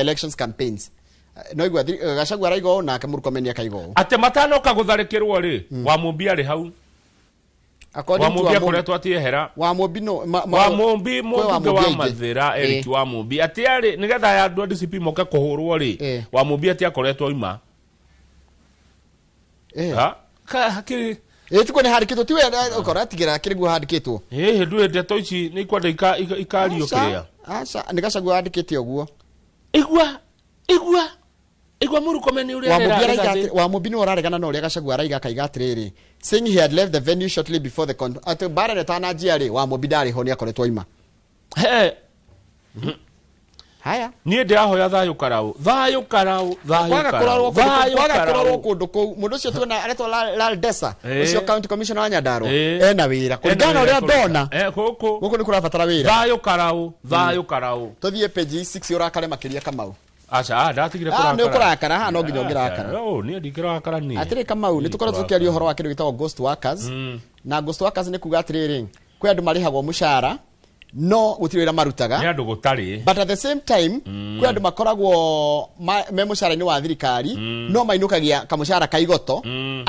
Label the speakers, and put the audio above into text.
Speaker 1: by-elections campaigns. No igua Gachagua araiga ũũ, nake Murkomen akaiga ũũ.
Speaker 2: Atĩ matanoka gũtharĩkĩrwo rĩ, Wamũmbi arĩ hau.
Speaker 1: According to
Speaker 2: Wamũmbi
Speaker 1: Wamũmbi-
Speaker 2: akoretwo atiehera.
Speaker 1: Wamũmbi no
Speaker 2: Wamũmbi
Speaker 1: kwĩ
Speaker 2: mũmbunge
Speaker 1: Wamũmbi
Speaker 2: wa
Speaker 1: aingĩ.
Speaker 2: Mathĩra, Eric Wamũmbi, atĩ arĩ nĩgetha aya andũ a DCP moke kũhũrwo rĩ, Wamũmbi atĩ akoretwo oima. Ha? Hakĩrĩ
Speaker 1: Ĩ, tiguo nĩ handĩkĩtwo, tiwe ũkora atigĩra kĩrĩ guo handĩkĩtwo.
Speaker 2: Ĩhĩ, ndũĩ ndeto ici nĩ ikwenda ikario.
Speaker 1: Aca,
Speaker 2: kĩrĩa
Speaker 1: aca, nĩ Gachagua wandĩkĩte ũguo.
Speaker 2: Igua, igua, igua Murkomen ũrĩa
Speaker 1: Wamũmbi
Speaker 2: arera
Speaker 1: araiga
Speaker 2: Rigathi.
Speaker 1: Wamũmbi nĩwe ũraregana na ũrĩa Gachagua araiga, akaiga atĩrĩrĩ, saying he had left the venue shortly before the atĩ mbara ĩno ĩtananjia rĩ, Wamũmbi ndarĩ ho, nĩ akoretwo aima.
Speaker 2: He,
Speaker 1: Haya.
Speaker 2: Niĩ ndĩrahoya thayũ karau, thayũ karau, thayũ
Speaker 1: Kwaga
Speaker 2: karau,
Speaker 1: kũrorwo kũndũ
Speaker 2: thayũ
Speaker 1: kwaga kũrorwo
Speaker 2: karau.
Speaker 1: kũndũ kũu, mũndũ ũcio tuona aretwo Laldesa, ũcio county commissioner wa Nyandarua, ena wĩra kũringana na ũrĩa ndona.
Speaker 2: Gũkũ
Speaker 1: Gũkũ nĩ kũrabatara wĩra.
Speaker 2: Thayũ karau, thayũ karau.
Speaker 1: Tũthiĩ page 6, ũrakare makĩria, Kamau.
Speaker 2: Aca, ah, ndatigire.
Speaker 1: Ah, nĩ ũkũrakara haha, no nginya ũngĩrakara.
Speaker 2: Oh, niĩ ndingĩrakara niĩ.
Speaker 1: Atĩrĩ Kamau, nĩ tũkoretwo tũkĩaria ũhoro wa kĩndũ gĩtagwo ghost workers. Na ghost workers nĩ kuga atĩrĩrĩ, kwĩ andũ marĩhagwo mũcara no gũtirĩ wĩra marutaga.
Speaker 2: Nĩ andũ gũtarĩ.
Speaker 1: But at the same time kwĩ andũ makoragwo me mũcara-inĩ wa thirikari no mainũkagia kamũcara ka igoto.